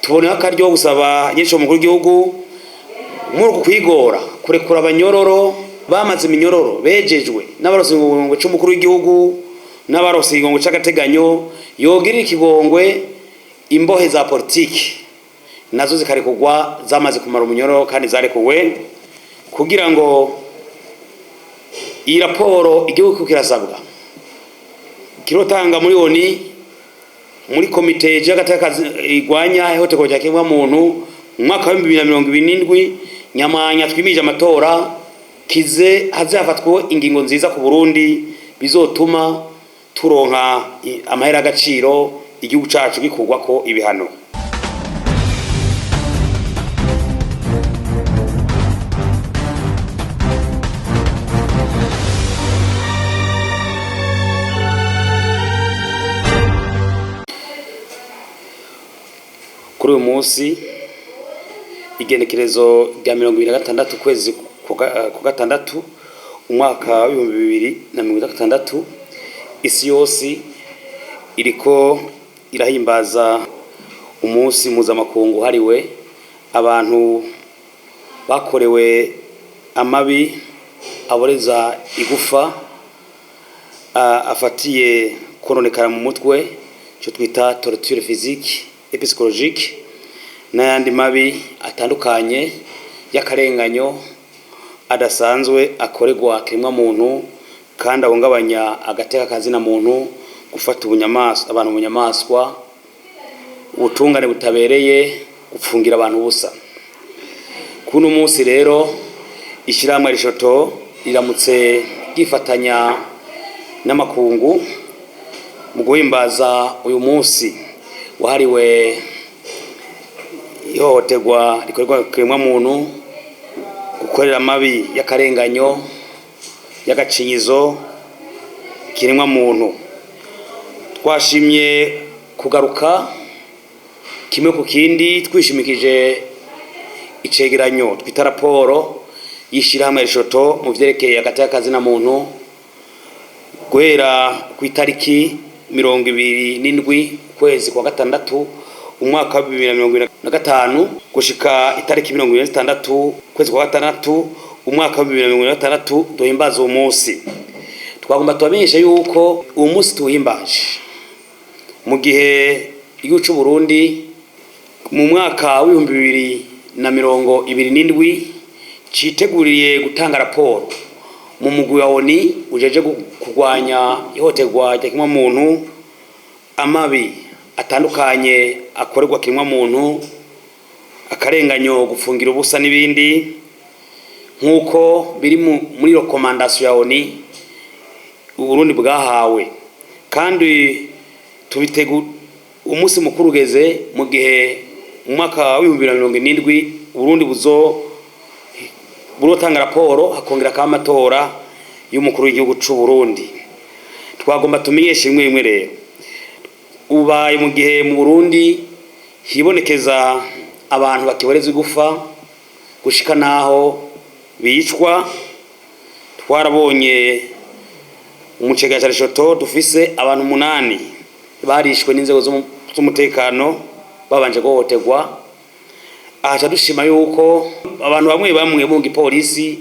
Tubona akaryo gusaba nyinshi umukuru w'igihugu muri uku kwigora kurekura abanyororo bamaze iminyororo, bejejwe n'abarose ikigongwe c'umukuru w'igihugu, n'abarose ikigongwe c'agateganyo, yogirira ikigongwe imbohe za politiki nazo zikarekurwa zamaze kumara umunyororo kandi zarekuwe, kugira ngo iyi raporo igihugu kirasabwa kirotanga muri ONU, muri komite y'agateka igwanya ihohoterwa rya kiremwamuntu, mu mwaka wa 2027 nyamwanya twimije amatora, kize haze hafatwe ingingo nziza ku Burundi bizotuma turonka amahera y'agaciro, igihugu cacu gikurwako ibihano. Kuri uyu munsi, igenekerezo rya 26 ukwezi kwa gatandatu umwaka wa 2026, isi yose iriko irahimbaza umunsi mpuzamakungu hariwe abantu bakorewe amabi aboreza igufa, afatiye kononekara mu mutwe, ico twita torture physique et psychologique, n'ayandi mabi atandukanye y'akarenganyo adasanzwe akorerwa kiremwa muntu kandi ahungabanya agateka kazina muntu, gufata ubunyamaswa abantu bunyamaswa, ubutungane butabereye, gupfungira abantu ubusa. Kuno munsi rero ishyirahamwe Rishoto riramutse ryifatanya n'amakungu mu guhimbaza uyu munsi wahariwe ihohoterwa rikorerwa kiremwa muntu, gukorera amabi y'akarenganyo y'agacinyizo kiremwa muntu. Twashimye kugaruka kimwe ku kindi twishimikije icegeranyo twita raporo y'ishirahamwe Rishoto mu vyerekeye agateka kazina muntu guhera ku itariki 27 ukwezi kwa gatandatu umwaka wa 2025 gushika itariki 26 ukwezi kwa gatandatu umwaka wa 2026 duhimbaza uwo munsi. Twagomba tubamenyesha yuko uwo munsi tuwuhimbaje mu gihe igihugu c'u Burundi mu mwaka wa 2027 citeguriye gutanga raporo mu mugwi wa ONU ujeje kurwanya ihohoterwa rya kiremwamuntu, amabi atandukanye akorerwa kiremwamuntu, akarenganyo, gufungira ubusa n'ibindi, nk'uko biri muri recommandation ya ONU Uburundi bwahawe. Kandi tubitegu umunsi mukuru ugeze mu gihe mu mwaka wa 2070 Uburundi buzo burotanga raporo, hakongera akaba amatora y'umukuru w'igihugu c'u Burundi. Twagomba tumenyeshe imwe imwe rero ubaye mu gihe mu Burundi hibonekeza abantu bakiborezwa igufa gushika naho bicwa. Twarabonye umucega ca Rishoto dufise abantu 8 barishwe n'inzego z'umutekano babanje guhohoterwa. Ahaca dushima yuko abantu bamwe bamwe mu gipolisi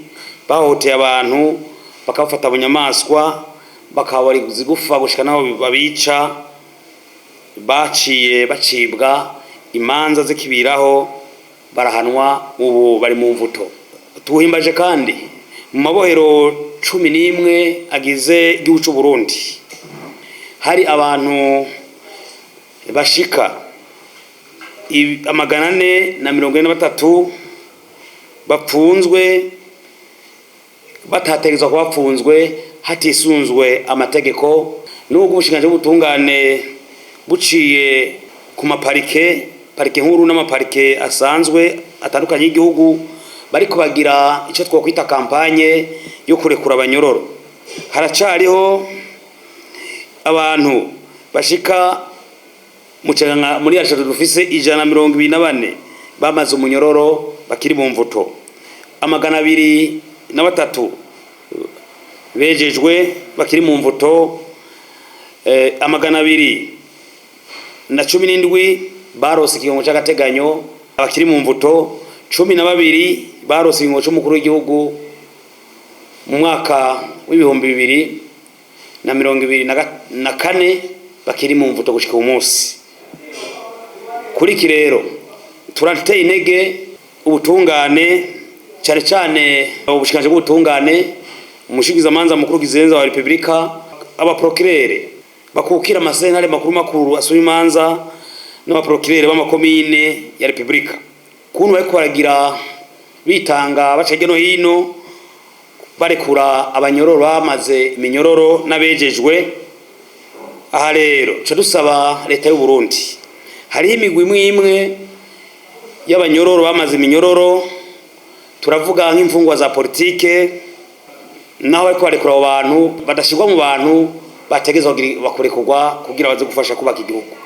bahohoteye abantu, bakabafata bunyamaswa, bakabariza igufa gushika naho babica, baciye bacibwa imanza zikibiraho, barahanwa, ubu bari mu mvuto. Tuhimbaje kandi mu mabohero 11 agize igihugu c'u Burundi hari abantu bashika 443 bapfunzwe batategerezwa kuba bapfunzwe hatisunzwe amategeko, nubwo ubushikiranganji bw'ubutungane buciye ku maparike, parike nkuru n'amaparike asanzwe atandukanye y'igihugu, bariko bagira ico twokwita kampanye yo kurekura abanyororo. Haracariho abantu bashika muri ashatu dufise 124 bamaze umunyororo bakiri mu mvuto, 203 bejejwe bakiri mu mvuto, 217 Barose ikigongo c'agateganyo abakiri mu mvuto. 12 barose ikigongo c'umukuru w'igihugu mu mwaka w'2024, bakiri mu mvuto gushika uyu munsi. Kuri iki rero turateye intege ubutungane, cyane cyane ubushikiranganji bw'ubutungane, umushikizamanza mukuru kizigenza wa Repubulika, abaprokirere bakukira amasentare makuru makuru asoma imanza n'abaprokirere b'amakomine ya Repubulika, kuntu bariko baragira bitanga baca hirya no hino barekura abanyororo bamaze iminyororo n'abejejwe. Aha rero ca dusaba leta y'u Burundi, hariho imigwi imwe imwe y'abanyororo bamaze iminyororo, turavuga nk'imfungwa za politike, naho bariko barekura abo bantu badashirwa mu bantu bategezwa bakurekurwa kugira baze gufasha kubaka igihugu.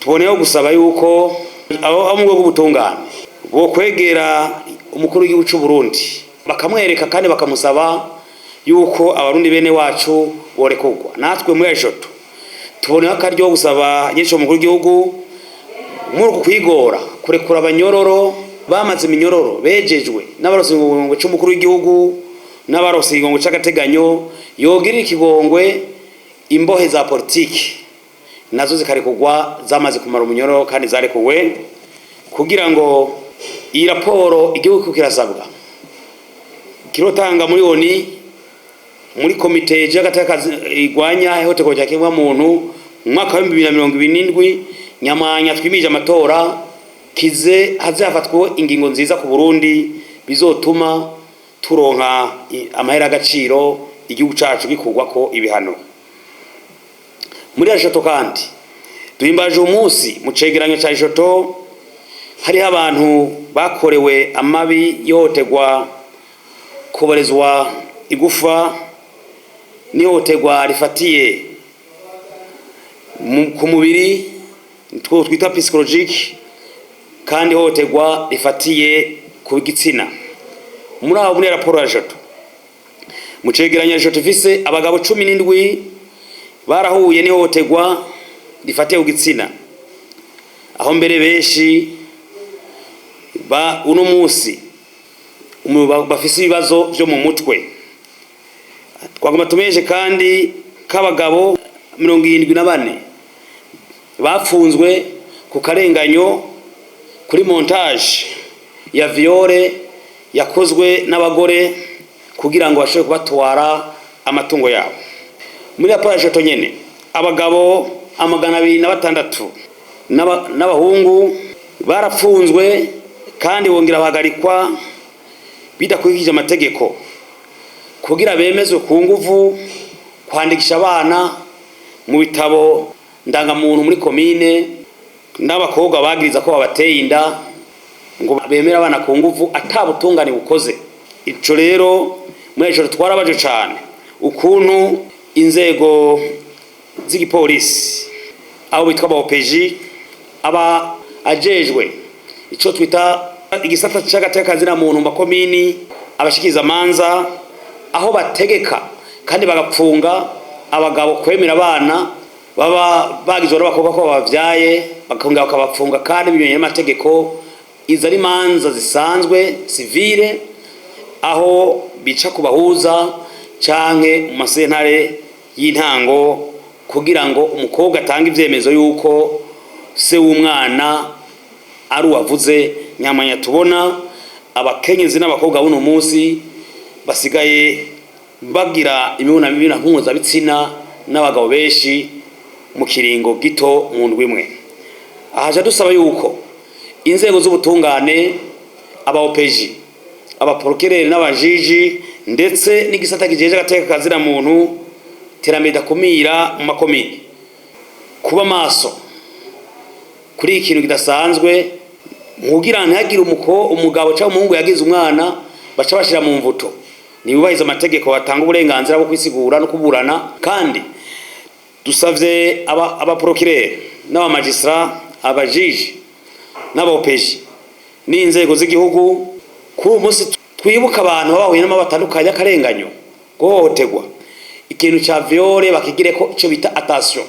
Tuboneyeho gusaba yuko abo mu rwego rw'ubutungane bokwegera umukuru w'igihugu c'u Burundi, bakamwereka kandi bakamusaba yuko abarundi bene wacu borekurwa. Natwe muri ejoto tuboneyeho akaryo gusaba nyinshi umukuru w'igihugu muri uku kwigora kurekura abanyororo bamaze iminyororo, bejejwe n'abarose ikigongwe c'umukuru w'igihugu n'abarose ikigongwe c'agateganyo, yogirira ikigongwe imbohe za politiki nazo zikarekurwa zamaze kumara umunyororo kandi zarekuwe, kugira ngo iyi raporo igihugu kirasabwa kirotanga miliyoni muri komite y'agateka igwanya ihohoterwa rya kiremwamuntu mu mwaka w'2027, nyamwanya twimije amatora, kize haze hafatwe ingingo nziza ku Burundi bizotuma turonka amahera y'agaciro, igihugu cacu gikurwako ibihano. Muri Ajoto kandi duhimbaje umunsi mu cegeranyo ca Ajoto hariho abantu bakorewe amabi y'ihohoterwa, kuborezwa igufa n'ihohoterwa rifatiye ku mubiri two twita psychologique, kandi ihohoterwa rifatiye ku gitsina. Muri abo, muri raporo ya Joto, mu cegeranyo ya Joto ifise abagabo 17 barahuye n'ihohoterwa rifatiye ku gitsina, aho mbere benshi ba uno munsi bafise ibibazo vyo mu mutwe. Twagomba tumenyeshe kandi k'abagabo 74 bapfunzwe ku karenganyo kuri montage ya viol yakozwe n'abagore kugira ngo bashobore kubatwara amatungo yabo. Muri raporo ya Joto nyene, abagabo 206 n'abahungu barapfunzwe kandi bongera bahagarikwa bidakurikije amategeko kugira bemezwe ku nguvu kwandikisha abana mu bitabo ndangamuntu muri komine, n'abakobwa bagiriza ko babateye inda ngo bemere abana ku nguvu ata butungane bukoze. Ico rero muri ico twarabaje cane ukuntu inzego z'igipolisi, abo bitwa aba OPJ, aba ajejwe ico twita igisata c'agateka muntu mu makomini, abashikiriza amanza, aho bategeka kandi bagapfunga abagabo kwemera abana baba bagizwe n'abakobwa ko babavyaye, bakongera bakabapfunga kandi binyuranye n'amategeko. Izo ari imanza zisanzwe civile, aho bica ku bahuza canke mu masentare y'intango kugira ngo umukobwa atange ivyemezo yuko se w'umwana ari uwavuze. Nyamanya tubona abakenyezi n'abakobwa buno munsi basigaye bagira imibonano mpuzabitsina n'abagabo benshi mu kiringo gito, mu ndwi imwe. Ahaja dusaba yuko inzego z'ubutungane, aba OPJ, abaporokireri n'abajiji, ndetse n'igisata kijeje agateka kazina muntu, terambere ridakumira mu makomine, kuba maso kuri iki kintu kidasanzwe, kugira ntihagire umugabo cyangwa umuhungu yagize umwana baca bashira mu mvuto. Ntibubahirize amategeko, batanga uburenganzira bwo kwisigura no kuburana. Kandi dusavye abaprokireri n'abamagistrat, abajiji n'aba OPJ n'inzego z'igihugu, kuri uyu munsi twibuka abantu bahuye n'amabi atandukanye, akarenganyo, guhohoterwa, ikintu ca viol bakigireko ico bita attention,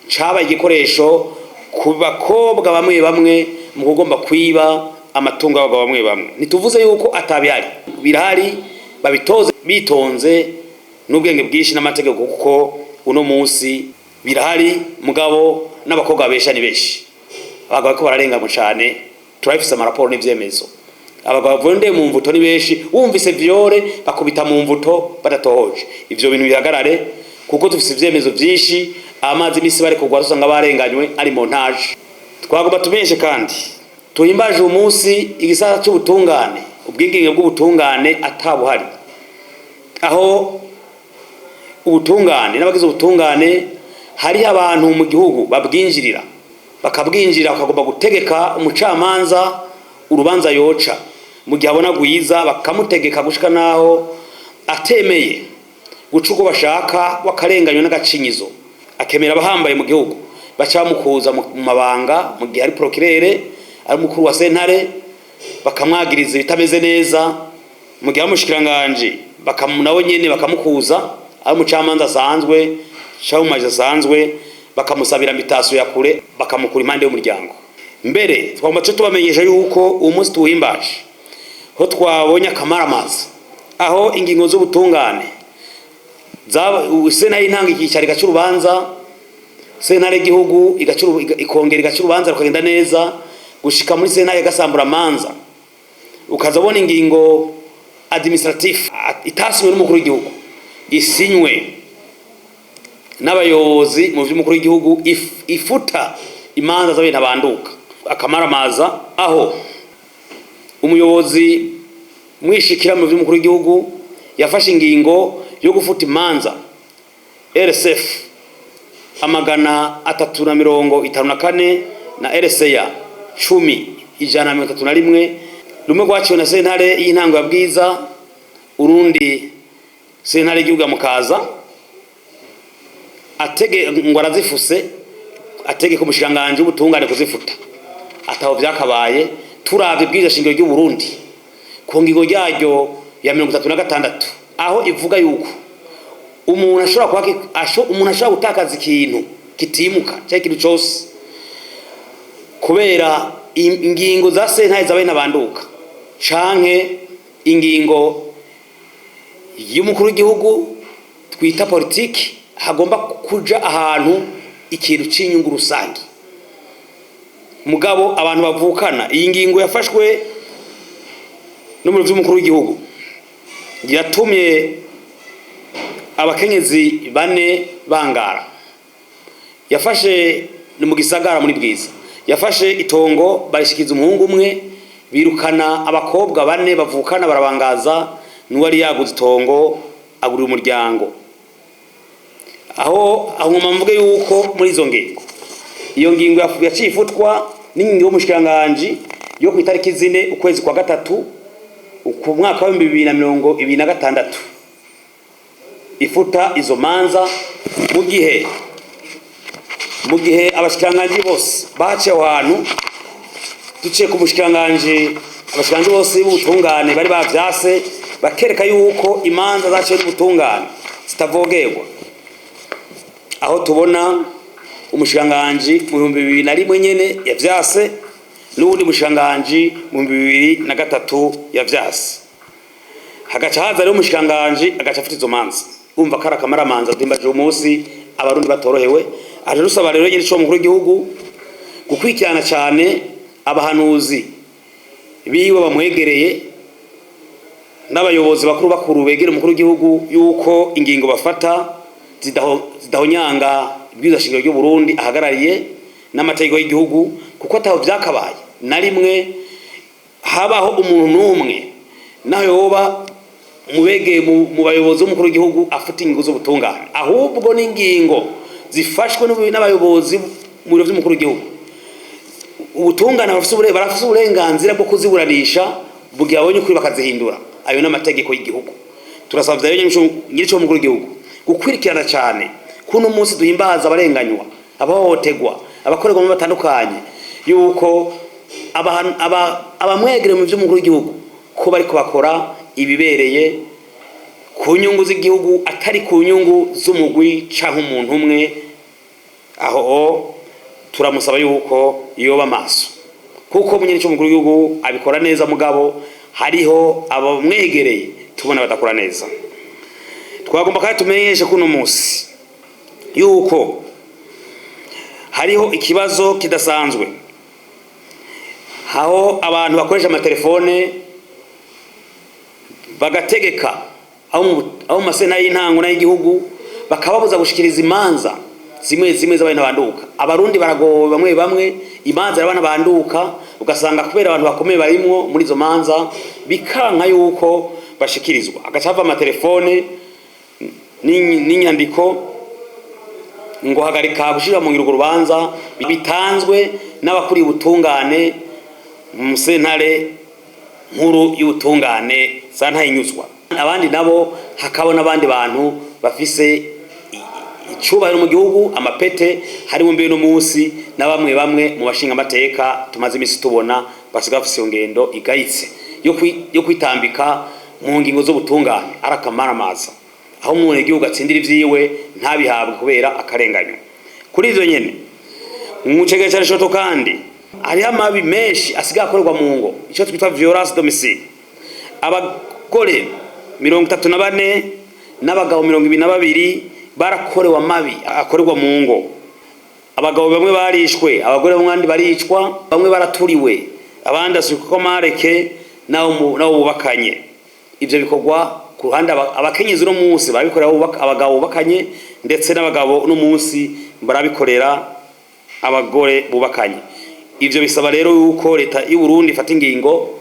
cabaye igikoresho. Ku bakobwa bamwe bamwe mu kugomba kwiba amatungo y'abagabo bamwe bamwe, ntituvuze yuko atabihari, birahari, babitoze bitonze n'ubwenge bwinshi n'amategeko, kuko uno munsi birahari. Mugabo n'abakobwa besha ni benshi, abagabo bariko bararenganywa cane. Turabifise amaraporo n'ivyemezo. Abagabo bavunde mu mvuto ni benshi, wumvise viol bakubita mu mvuto badatohoje. Ivyo bintu bihagarare, kuko dufise ivyemezo vyinshi. Amazi imisi bari kugwa usanga barenganywe ari montage. Twagomba tumenyeshe kandi tuhimbaje uyu munsi igisata c'ubutungane, ubwigenge bw'ubutungane atabuhari, aho ubutungane n'abagize ubutungane hariho abantu mu gihugu babwinjirira, bakabwinjira, bakagomba gutegeka umucamanza urubanza yoca mu gihe abona gwiza, bakamutegeka gushika naho atemeye guca uko bashaka, wakarenganywa n'agacinyizo, akemera abahambaye mu gihugu baca bamukuza mu mabanga. Mu gihe ari procureur, ari umukuru wa sentare, bakamwagiriza ibitameze neza. Mu gihe ari umushikiranganje, nawe nyene bakamukuza. Ari umucamanza asanzwe cyangwa umumaji asanzwe, bakamusabira mutation ya kure, bakamukura impande y'umuryango. Mbere twagomba tuce tubamenyesha yuko uwo munsi tuwuhimbaje ho twabonye akamaramaza, aho ingingo z'ubutungane sentare y'intango ikicara igaca urubanza, sentare y'igihugu ikongera igaca urubanza rukagenda neza gushika muri sentare gasamburamanza, ukaza ubona ingingo administratif itasinywe n'umukuru w'igihugu, isinywe n'abayobozi mu vy'umukuru w'igihugu, ifuta imanza z'abantu banduka. Akamaramaza aho umuyobozi mwishikira mu vy'umukuru w'igihugu yafashe ingingo yo gufuta imanza RSF 354 na RSA 10131, rumwe rwaciwe na sentare y'intango ya Bwiza, urundi sentare y'igihugu ya Mukaza. Atege ngo arazifuse, ategeka umushikiranganji w'ubutungane kuzifuta ataho vyakabaye. Turavye ibwirizwa shingiro ry'u Burundi ku ngingo ryaryo ya 36, aho ivuga yuko umuntu ashobora gutakaza ikintu kitimuka cyangwa ikintu cose kubera ingingo za sentare zabaye ntabanduka canke ingingo y'umukuru w'igihugu twita politiki, hagomba kuja ahantu ikintu c'inyungu rusange. Mugabo abantu bavukana, iyi ngingo yafashwe n'umuro vy'umukuru w'igihugu yatumye abakenyezi bane bangara. Yafashe ni mu gisagara muri Bwiza, yafashe itongo barishikiza umuhungu umwe, birukana abakobwa bane bavukana, barabangaza n'uwari yaguze itongo agurira umuryango. Aho ngoma mvuge yuko muri izo ngingo, iyo ngingo yaciye ifutwa n'ingingo y'umushikiranganji yo ku itariki 4 ukwezi kwa gatatu ku mwaka wa 2026, ifuta izo manza, mu gihe abashikiranganji bose baciye aho hantu. Duciye ku mushikiranganji, abashikiranganji bose b'ubutungane bari bavyase, bakereka yuko imanza zaciwe n'ubutungane zitavogerwa. Aho tubona umushikiranganji mu 2001 nyene yavyase, n'uwundi mushikiranganji mu 2003 yavyase, hagaca haza rero umushikiranganji agaca afata izo manza. Umva kari akamaramanza. Duhimbaje uwo munsi Abarundi batorohewe. Aje rusaba rero nyine ico mukuru w'igihugu gukurikirana cyane abahanuzi biwe bamwegereye n'abayobozi bakuru bakuru begera umukuru w'igihugu, yuko ingingo bafata zidahonyanga ibwirizwa shingiro ry'u Burundi ahagarariye n'amategeko y'igihugu, kuko ataho vyakabaye na rimwe habaho umuntu n'umwe, naho yoba mubegeye mu bayobozi b'umukuru w'igihugu, afata ingingo z'ubutungane, ahubwo n'ingingo zifashwe n'abayobozi mu biro vy'umukuru w'igihugu, ubutungane barafise uburenganzira bwo kuziburanisha mu gihe babonye ukuri bakazihindura. Ayo n'amategeko y'igihugu. Turasabye rero nyirico mukuru w'igihugu gukwirikirana cyane kuno munsi duhimbaza abarenganywa, abahohoterwa, abakorerwa mu batandukanye, yuko abamwegere mu vy'umukuru w'igihugu ko bariko bakora ibibereye ku nyungu z'igihugu, atari ku nyungu z'umugwi canke umuntu umwe. Aho Turamusaba yuko yoba maso, kuko munyenicubahiro umukuru w'igihugu abikora neza, mugabo hariho abamwegereye tubona badakora neza. Twagomba kandi tumenyeshe kuno munsi yuko hariho ikibazo kidasanzwe, aho abantu bakoresha amatelefone bagategeka aho mu masena y'intango n'ay'igihugu, bakababuza gushikiriza imanza zimwe zimwe z'abantu banduka. Abarundi baragowe, bamwe bamwe imanza y'abana banduka, ugasanga kubera abantu bakomeye barimwo muri izo manza, bikanka yuko bashikirizwa, agaca hava amatelefone n'inyandiko ngo hagarika gushira mu ngiro urwo rubanza, bitanzwe n'abakuriye ubutungane mu sentare nkuru y'ubutungane za Ntahinyuzwa. Abandi nabo hakaba n'abandi bantu bafise icubahiro mu gihugu, amapete harimo mbere no munsi na bamwe bamwe mu bashinga amateka tumaze imisi tubona basigaye bafise iyo ngendo igayitse yo kwitambika mu ngingo z'ubutungane, arakamaramaza aho umuntu igihugu atsindira ivyiwe ntabihabwe kubera akarenganyo. Kuri ivyo nyene mu cegera ca Rishoto, kandi hariho amabi menshi asigaye akorerwa mu ngo, ico twita violence domicile. Abagore 34 n'abagabo 22 barakorewe amabi akorerwa mu ngo. Abagabo bamwe barishwe, abagore bamwe abandi baricwa, bamwe baraturiwe, abandi asubika mareke nabo bubakanye. Ivyo bikorwa ku ruhande abakenyezi uno munsi barabikorera abagabo bubakanye, ndetse n'abagabo uno munsi barabikorera abagore bubakanye. Ivyo bisaba rero yuko leta y'u Burundi ifata ingingo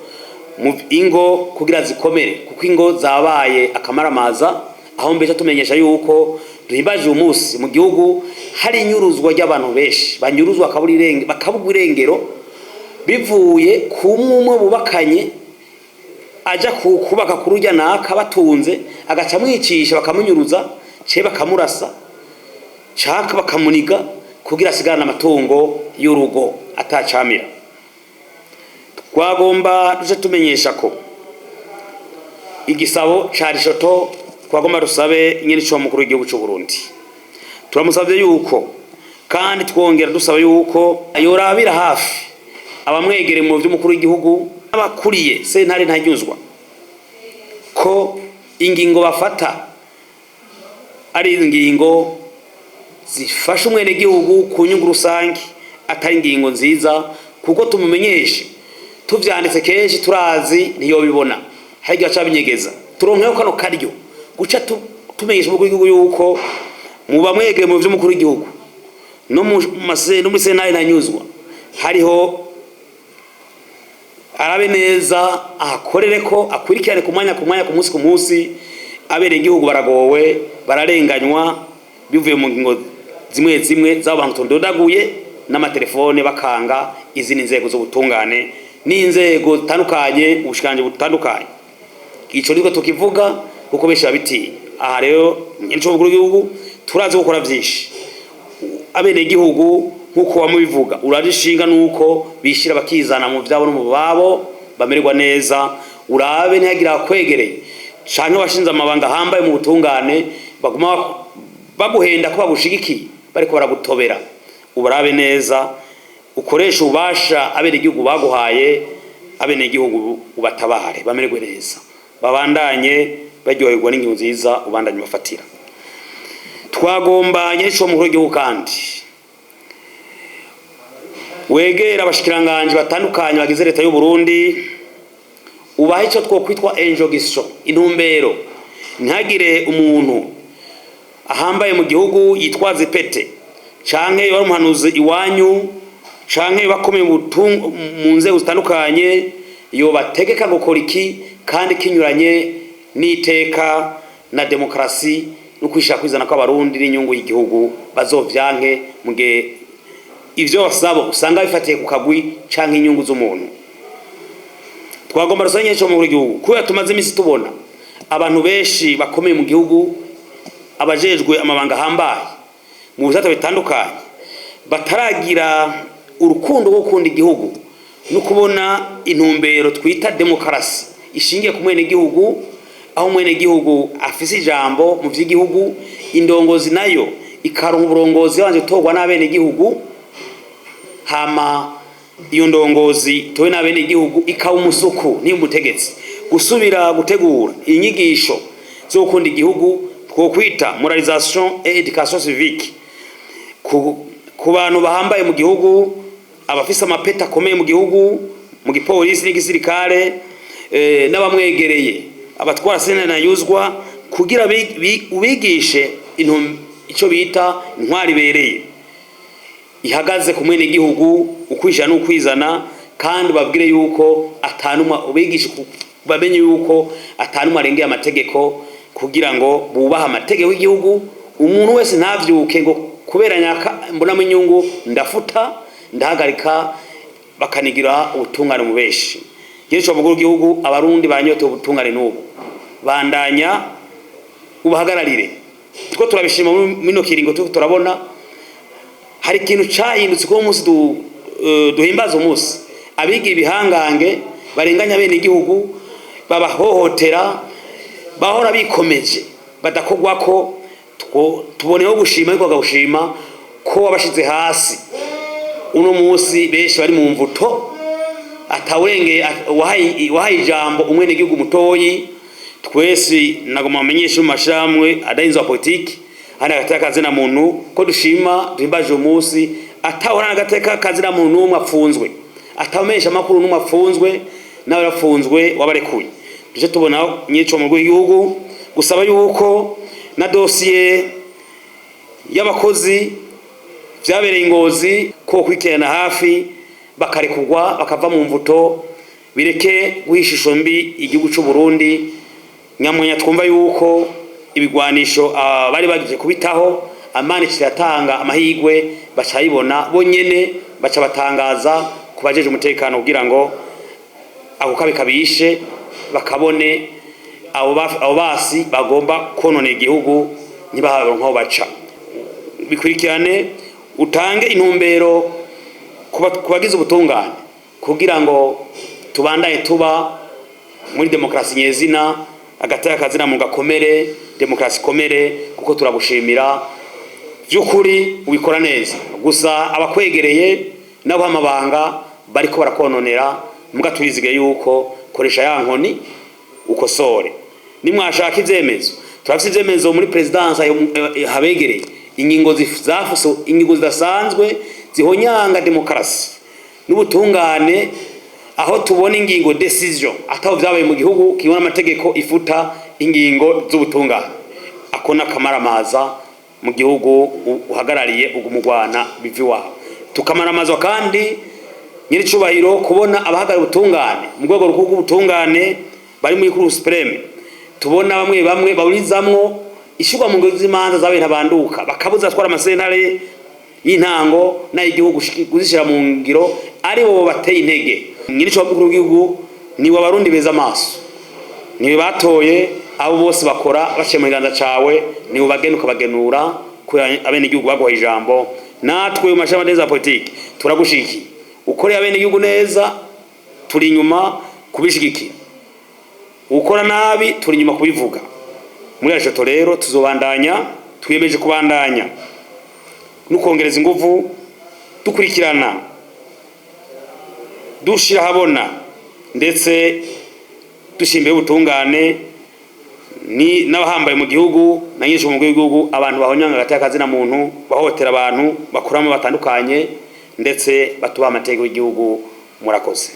mu ingo kugira zikomere, kuko ingo zabaye akamaramaza. Aho mbese tumenyesha yuko duhimbaje uyu munsi mu gihugu hari inyuruzwa ry'abantu benshi banyuruzwa bakabugwa irengero, bivuye ku umwe bubakanye aja kubaka kururya naka batunze, agaca amwicisha, bakamunyuruza ce bakamurasa caka bakamuniga kugira asigarane amatungo y'urugo atacamira. Twagomba duce tumenyesha ko igisabo ca Rishoto twagomba dusabe nyene mukuru w'igihugu c'u Burundi. Turamusavye yuko kandi twongera dusaba yuko yorabira hafi abamwegere mu vy'umukuru w'igihugu, abakuriye sentare Ntahinyuzwa, ko ingingo bafata ari ingingo zifasha umwenegihugu ku nyungu rusange, atari ingingo nziza, kuko tumumenyeshe tuvyanditse kenshi turazi ntiyobibona, hari igihe aca abinyegeza. Turonkeho kano karyo guca tumenyesha umukuru w'igihugu yuko mu bamwegere mu vy'umukuru w'igihugu no muri sentare Ntanyuzwa hariho, arabe neza, ahakorere ko akurikirane ku mwanya ku mwanya, ku munsi ku munsi. Abenegihugu baragowe, bararenganywa bivuye mu ngingo zimwe zimwe z'abo bantu tundodaguye n'amatelefone, bakanga izindi nzego z'ubutungane n'inzego zitandukanye, ubushikiranganji butandukanye. Ico niko tukivuga kuko benshi babitinya. Aha rero nyene umukuru w'igihugu turazi gukora vyinshi abenegihugu nk'uko wamubivuga, uraje ishinga nuko bishira bakizana mu vyabo no mu babo, bamererwa neza. Urabe ntihagire abakwegereye canke washinze amabanga ahambaye mu butungane baguma baguhenda ko bagushigikiye bariko baragutobera. Ubarabe neza, ukoresha ububasha abenegihugu baguhaye, abenegihugu ubatabare bamererwe neza, babandanye baryoherwa n'ingingo nziza ubandanye bafatira. Twagomba nyene mukuru w'igihugu kandi wegera abashikiranganji batandukanye bagize leta y'u Burundi, ubahe ico twokwitwa injonction, intumbero. Ntihagire umuntu ahambaye mu gihugu yitwaza ipete canke yoba ari umuhanuzi iwanyu canke bakomeye mu nzego zitandukanye, yobategeka gukora iki kandi kinyuranye n'iteka na demokarasi no kwishira kwizana kw'Abarundi n'inyungu y'igihugu. Bazovyanke mu gihe ivyo basaba usanga bifatiye ku kagwi canke inyungu z'umuntu. Twagomba rusange cyo mu gihugu, kubera tumaze imisi tubona abantu benshi bakomeye mu gihugu, abajejwe amabanga ahambaye mu bisata bitandukanye, bataragira urukundo rwo gukunda igihugu no kubona intumbero twita demokarasi ishingiye ku mwenegihugu, aho umwenegihugu afise ijambo mu vy'igihugu, indongozi nayo ikaronka uburongozi yabanje gutorwa n'abenegihugu. Hama iyo ndongozi towe n'abene igihugu ikaba umusuku niyo umutegetsi, gusubira gutegura inyigisho zo gukunda igihugu, twokwita moralisation et éducation civique, ku bantu bahambaye mu gihugu, abafise amapeta akomeye mu gihugu, mu gipolisi n'igisirikare, n'abamwegereye, abatwara sena yuzwa, kugira ubigishe ico bita intwari ibereye ihagaze ku mwene gihugu, ukwishyira n'ukwizana, kandi babwire yuko atanumwa, ubigishe bamenye yuko atanumwa arengeye amategeko, kugira ngo bubahe amategeko y'igihugu. Umuntu wese ntavyuke ngo kubera nyaka mbonamo inyungu ndafuta, ndahagarika, bakanigira ubutungane mu benshi. Yesu mukuru w'igihugu, Abarundi banyotewe ubutungane n'ubu, bandanya ubahagararire. Tuko turabishima muri mino kiringo, tuko turabona hari ikintu cahindutse kuko umunsi duhimbaza umunsi abiga ibihangange barenganya bene igihugu, babahohotera, bahora bikomeje badakogwako. Tuboneyeho gushima, ariko bakagushima ko wabashize hasi. Uno munsi benshi bari mu mvuto, atawurengeye, wahaye ijambo umwenegihugu mutoyi. Twese nagomba bamenyeshe mu mashirahamwe adahinzwe wa politiki hano agateka kazina muntu ko dushima, duhimbaje uyu munsi atahora n'agateka kazina muntu n'umwe apfunzwe, atawumenyesha amakuru n'umwe apfunzwe, nawe yapfunzwe wabarekuye. Duce tubona nyico mu rw'igihugu gusaba yuko na dosiye y'abakozi vyabereye Ingozi ko kwikirana hafi, bakarekurwa, bakava mu mvuto, bireke guha ishusho mbi igihugu c'u Burundi. Nyamwanya twumva yuko ibigwanisho bari bagiye kubitaho, amani kiratanga amahigwe, baca bonyene, baca batangaza kubajeje umutekano kugira ngo ako kabi kabishe bakabone, abo basi bagomba konona igihugu ntibaharonke aho baca. Bikurikirane, utange intumbero ku bagize ubutungane kugira ngo tubandanye tuba muri demokarasi nyezina, agateka kazina mu gakomere, demokarasi ikomere, kuko turagushimira by'ukuri ubikora neza. Gusa abakwegereye nabo amabanga bariko barakononera, muga turizige yuko koresha ya nkoni ukosore. Nimwashaka ivyemezo, turafise ivyemezo muri présidence habegereye ingingo zafuse, ingingo zidasanzwe zihonyanga demokarasi n'ubutungane, aho tubona ingingo, décision ataho vyabaye mu gihugu kibona amategeko ifuta ingingo z'ubutungane. Ako n'akamaramaza mu gihugu uhagarariye, ugumugwana bivi wawe. Tukamaramazwa kandi, nyiricubahiro, kubona abahagarariye ubutungane mu rwego rukuru rw'ubutungane bari muri Cour suprême, tubona bamwe bamwe bawurizamwo ishirwa mu ngiro z'imanza zabaye ntabanduka, bakabuza atwara amasentare y'intango n'ay'igihugu kuzishira mu ngiro, ari bo bateye intege. Nyiricubahiro mukuru w'igihugu, ni Abarundi beza amaso, niwe batoye, abo bose bakora baciye mu kiganza cawe, niwe bagena ukabagenura, kubera abenegihugu baguha ijambo. Natwe mu mashami neza ya politiki turagushigikiye, ukoreye abenegihugu neza turi inyuma kubishigikira, ukora nabi turi inyuma kubivuga. Muri ajoto rero tuzobandanya, twiyemeje kubandanya nukongereza inguvu, dukurikirana, dushira habona, ndetse dushimbiye ubutungane ni n'abahambaye mu gihugu na nyinshi mu gihugu, abantu bahonyanga hagati y'akazina muntu, bahotera abantu bakuramo batandukanye, ndetse batubaha amategeko y'igihugu. Murakoze.